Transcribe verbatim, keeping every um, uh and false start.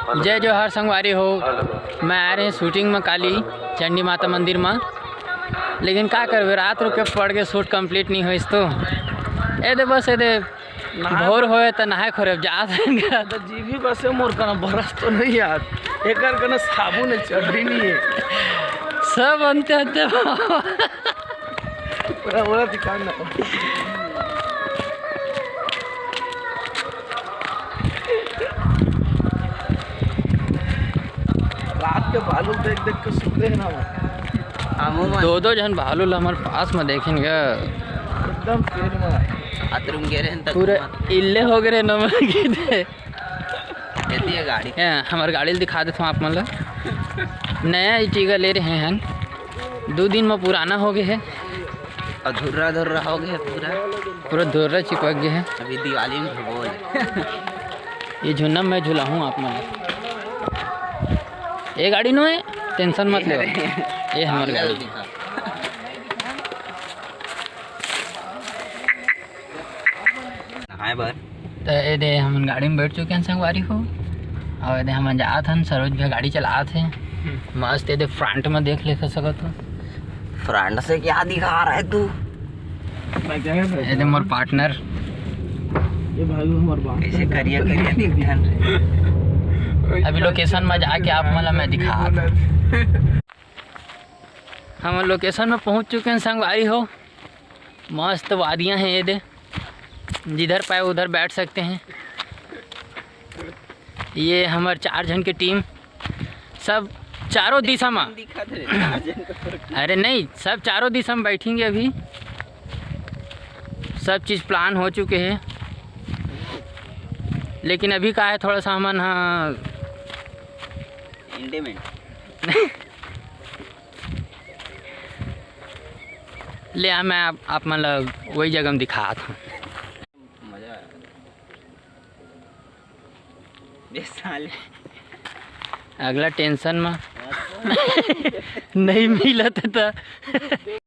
जय जोहार संगवारी हो, मैं आए रहे shooting में काली चंडी माता मंदिर में, लेकिन का करबे, रात रुक के पड़ के shoot complete नहीं होइस तो ए दे बस ए दे भोर होए त नहाए खोरे अब जात हन गा। तो जी भी बसे मोर कना बरस तो नहीं यार, एकर कना साबुन है, चड्डी नहीं है। सब अंते अंते बाबा। पूरा पूरा दिखाना। रात के भालू देख देख के सुते हैं ना वो। हमू मन दो दो झन भालू ल हमर पास में देखिन ग। एकदम पेड़ में। बाथरूम गे रहे त पूरा इल्ले हो गए नमन की दे। एती है गाड़ी। हैं, हमर गाड़ी ल दिखा देथों आप मन ल। नया Ertiga ले रहे हन, दू दिन में पुराना हो गए है। अधूरा अधूरा हो गए है पूरा। पूरा धुर्रा चिपक गए है। अभी दिवाली में धोबो ले। ये झुन्ना मैं झुलाहूँ आप मन ल। ये गाड़ी नो है, tension मत ले। ये हमर गाड़ी। नहाए बर। त ए दे हमन गाड़ी में बैठ चुके हैं संगवारी हो, और ए दे हमन जात हन, सरोज भैया गाड़ी चलात हे। मस्त ए दे front में देख ले सकत हो। Front से क्या दिखा रहा है तू? ए दे मोर partner। ये भाई हमार बाप कैसे करिया करिया दिखत हे। अभी location में जाके आप मन ल मैं दिखा। हम location में पहुंच चुके हैं संगवारी हो। मस्त वादियाँ हैं ये दे, जिधर पाए उधर बैठ सकते हैं। ये हमर चार झन के team, सब चारों दिशा में। अरे नहीं, सब चारों दिशा में बैठेंगे अभी। सब चीज़ plan हो चुके हैं, लेकिन अभी का है, थोड़ा सा हमन, हाँ, Intimate। ले आ, मैं आप, आप मन ल वही जगह में दिखात हूँ। मजा आया। बे साले। अगला tension में। नहीं मिलत त